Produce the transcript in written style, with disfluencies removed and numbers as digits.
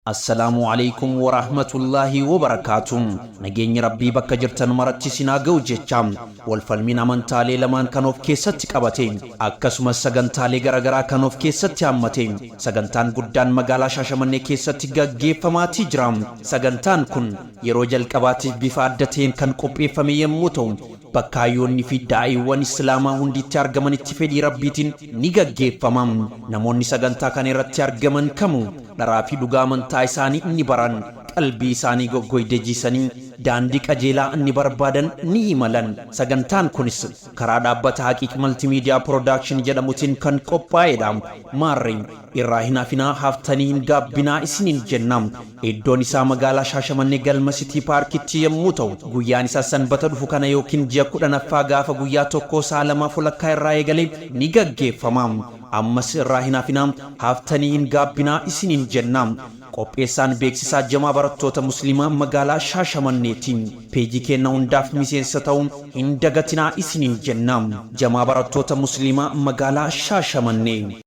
Assalaamu Aleeykum Warahmatullaahi Wabarakaatuh. Nageenyi Rabbii bakka jirtan maratti isin haa ga'u jecha, wal falmiin amantaalee lamaan kan of keessatti qabate, akkasumas sagantaalee garagaraa kan of keessatti hammate, sagantaan guddaan magaalaa Shaashamannee keessatti gaggeeffamaatii jira. Sagantaan kun yeroo jalqabaatiif bifa adda ta'een kan qopheeffame yommuu ta'u, bakka hayyoonni fi daa'iiwwan Islaamaa hundi itti argamanitti fedhii Rabbiitiin ni gaggeeffama. Namoonni sagantaa kana irratti argaman kamuu dharaa fi dhugaa amantaa isaanii ni baran, qalbii isaanii goggoyde jiisanii daandii qajeelaa ni barbaadan, ni imalan. Sagantaan kunis karaa dhaabbata Haqiiq Multimedia Production jedhamutiin kan qophaa'edha. Maarree irraa hin hafinaa, haftanii hin gaabbinaa isiniin jenna. Iddoon isaa magaalaa Shaashamannee galma Sitii Paarkitti yommuu ta'u, guyyaan isaas Sanbata dhufu kana yookiin ji'a 10ffaa gaafa guyyaa tokkoo sa'a lamaaf walakkaa irraa eegalee ni gaggeeffama. Ammas irraa hin hafinaa, haftanii hin gaabbinaa isiniin jenna. Qopheessaan beeksisaa Jamaa Barattoota Musliimaa Magaalaa Shaashamanneeti. Peejii keenna hundaaf miseensa ta'uu hin dagatinaa isiniin jenna. Jamaa Barattoota Musliimaa Magaalaa Shaashamannee.